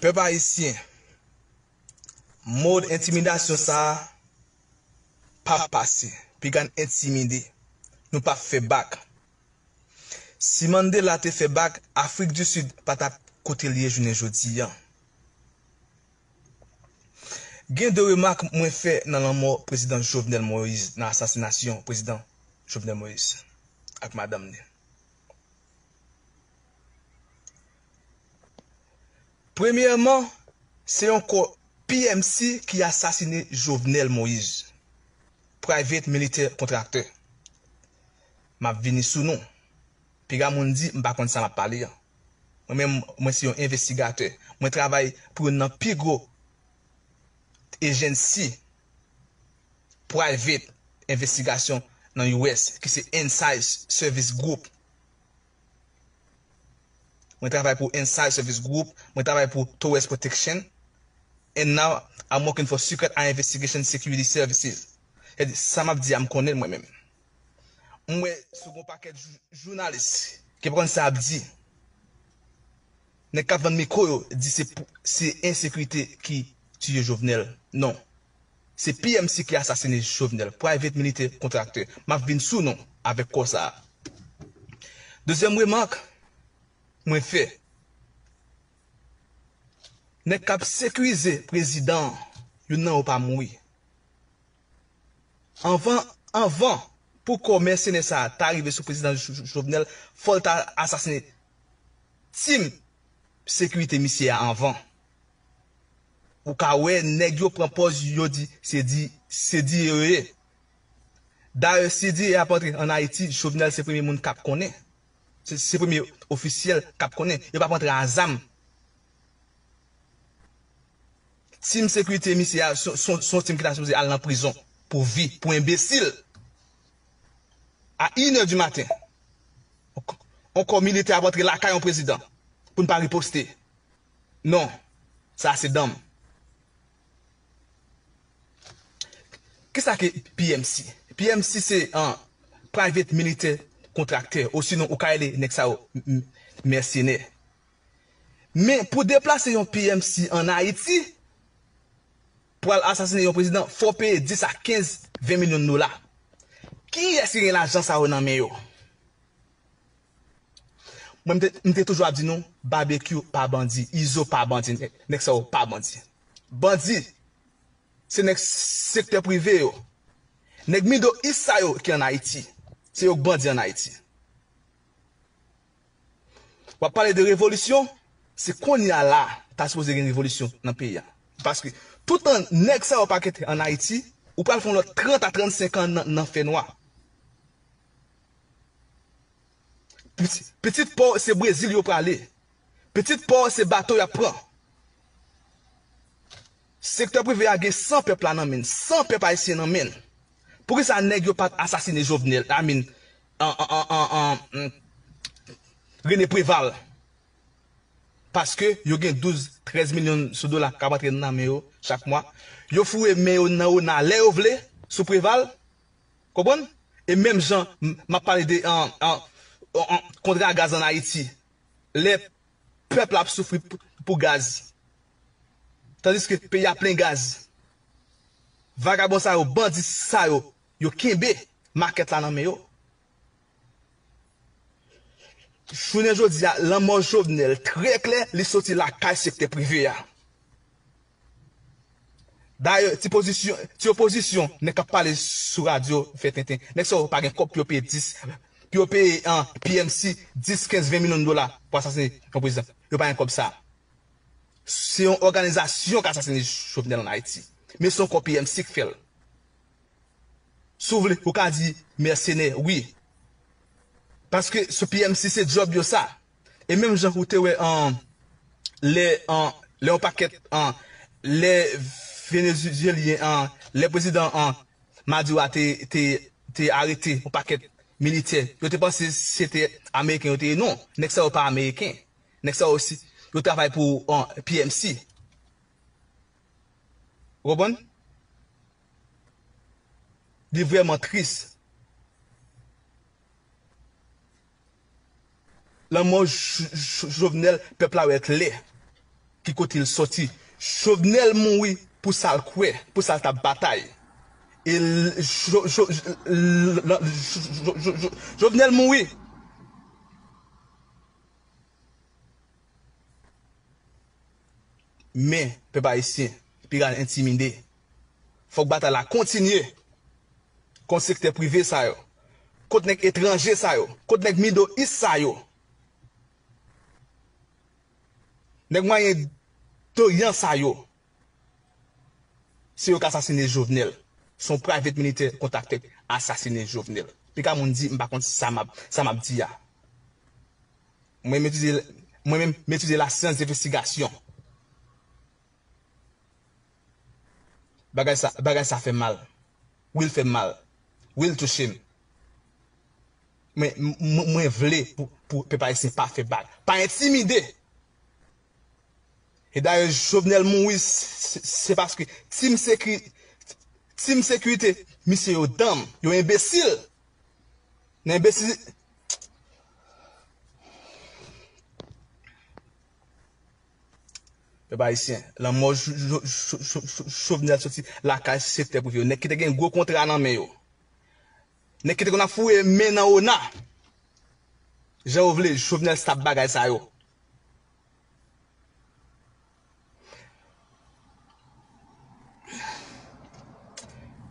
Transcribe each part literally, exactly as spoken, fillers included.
Pèp ayisyen, mòd entimidasyon sa a p ap pase. Piga n entimide. Nou p ap fè bak. Si Mandela te fè bak, Afrik di Sid pa t ap kote l ye jounen jodi a. Gen de remak mwen fè nan lanmò prezidan Jovenel Moïse, nan asasinasyon prezidan Jovenel Moïse ak madanm li. Premyèman, se yon kò P M C ki asasine Jovenel Moïse, private military contractor. M ap vini sou non. Piga moun di m pa konn sa m ap pale a. Mwen menm, mwen se yon envestigatè. Mwen travay pou youn nan pi gwo ejensi private envestigasyon nan U S, ki se Insight Service Group. Mwen travay pou Insight Service Group, mwen travay pou Torres Protection, and now I'm working for Secret Eye Investigation Security Services. Sètadi, sa m ap di a, m konnen l mwen menm. M wè sou gon pakèt jou- jounalis ki pa konn sa y ap di. Nèg k ap vann mikwo yo di se pou- se ensekirite ki tiye Jovenel. Non. Se P M C ki asasine Jovenel, private military contractor. M ap vin sou non avèk kò sa a. Dezyèm remak mwen fè, nèg k ap sekirize prezidan an, youn nan yo pa mouri. Anvan, anvan pou kò mèsenè sa a ta rive sou prezidan Jo- Jo- Jovenel, fò l ta asasine tim sekirite misye a anvan. Ou ka wè nèg yo pran pòz yo di se di se D I A yo ye. Dayè, si D I A ap antre ann Ayiti, Jovenel se premye moun k ap konnen. Se, se premye ofisyèl k ap konnen. Yo p ap antre a zam. Tim sekirite misye a, se, se, se yon tim ki ta sipoze al nan prizon pou vi, pou enbesil. A inè di maten, yon kò militè ap antre lakay yon prezidan pou n pa riposte. Non, sa se danm. Kisa ki P M C? P M C se, an, private military contractor, osinon ou ka rele nèg sa yo m- m- mèsenè. Men pou deplase yon P M C ann Ayiti, pou al asasine yon prezidan, fò w peye dis a kenz, ven milyon dola. Kiyès ki gen lajan sa yo nan men yo? Mwen, m te, m te toujou ap di nou, Babekyou pa bandi, Izo pa bandi, nèg, nèg sa yo pa bandi. Bandi, se nèg sektè prive yo. Nèg Middle East sa yo ki ann Ayiti. Se yo k bandi ann Ayiti. W ap pale de revolisyon, se kounye a la, ta sipoze gen revolisyon nan peyi a. Paske toutan nèg sa yo pa kite ann Ayiti, ou pral fè yon lòt trant a trannsenk an nan, nan fènwa. Pitit, pitit pa w se Brezil yo prale. Pitit pa w se bato y ap pran. Sektè prive a gen san pèp la nan men l, san pèp ayisyen nan men l. Poukisa nèg yo pa t asasine Jovenel, I mean, an, an, an, an, an, Rene Preval? Paske yo gen douz, trèz milyon sou dola k ap antre nan men yo chak mwa. Yo foure men yo nan ona lè yo vle sou Preval. Konprann? E menm jan, m- m ap pale de an, an, an, an, kontra gaz ann Ayiti. Lè pèp la ap soufri pou, pou gaz. Tandiske peyi a plen gaz. Vagabon sa yo, bandi sa yo, yo kenbe makèt la nan men yo. Jounen jodi a, lanmò Jovenel trè klè, li soti lakay sektè prive a. Dayè, ti pozisyon, ti opozisyon, nèg k ap pale sou radyo fè tenten. Nèg sa yo pa gen kòb pou yo peye dis, pou yo peye an P M C dis, kenz, ven milyon dola pou asasine yon prezidan. Yo pa gen kòb sa. Se yon òganizasyon k asasine Jovenel ann Ayiti. Men se yon kò P M C k fè l. Si w vle, ou ka di mèsenè, wi. Paske sou P M C se djòb yo sa. E menm jan ou te wè an, lè an, lè yon pakèt an, lè Venezyelyen an, lè prezidan an, Maduro a te, te, te arete yon pakèt militè, yo te panse se te Ameriken yo te ye. Non, nèg sa yo pa Ameriken. Nèg sa yo si, yo travay pou an, P M C. Ou konprann? Li vrèman tris. Lanmò J- J- Jovenel, pèp la wè klè. ki kote l sòti. Jovenel mouri pou sa l kwè, pou sa l t ap batay. E l- Jo- Jo- l- l- Jo- Jo- Jo- Jovenel mouri. Men, pèp ayisyen, piga entimide. Fòk batay la kontinye. Kont sektè prive sa yo. Kont nèg etranje sa yo. Kont nèg Middle East sa yo. Nèg Mwayen Doryan sa yo. Se yo k asasine Jovenel. Se yon private militè kontakte asasine Jovenel. Piga moun di, m pa konn sa m ap, sa m ap di a. Mwen, m etidye, mwen menm, m etidye lasyans de envestigasyon. Bagay sa, bagay sa fè mal. Wi, l fè m mal. Wi, l touche m. Men, m- mwen, mwen vle pou, pou pèp ayisyen pa fè bak. Pa entimide. E dayè, Jovenel mouri, se- se- se paske Team Security, Team Security, misye yo danm, yo enbesil. Nan enbesil. Pèp ayisyen, lanmò Jo- Jo- Jo- Jo- Jo- Jovenel soti lakay sektè prive yo. Nèg ki te gen gwo kontra nan men yo. Nèg ki te konn ap foure men nan ona. Jan yo vle, Jovenel stop bagay sa yo.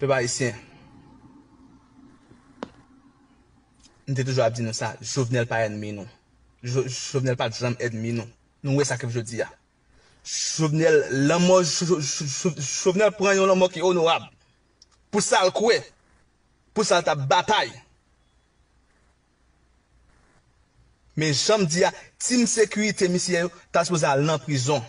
Pèp ayisyen, m te toujou ap di nou sa, Jovenel pa ènmi nou. Jo- Jovenel pa t janm ènmi nou. Nou wè sa k rive jodi a. Jovenel, lanmò Jo- Jo- Jo- Jovenel pran yon lanmò ki onorab. Pou sa l kwè, pou sa l t ap batay. Men jan m di a, Team Security misye yo ta sipoze al nan prizon.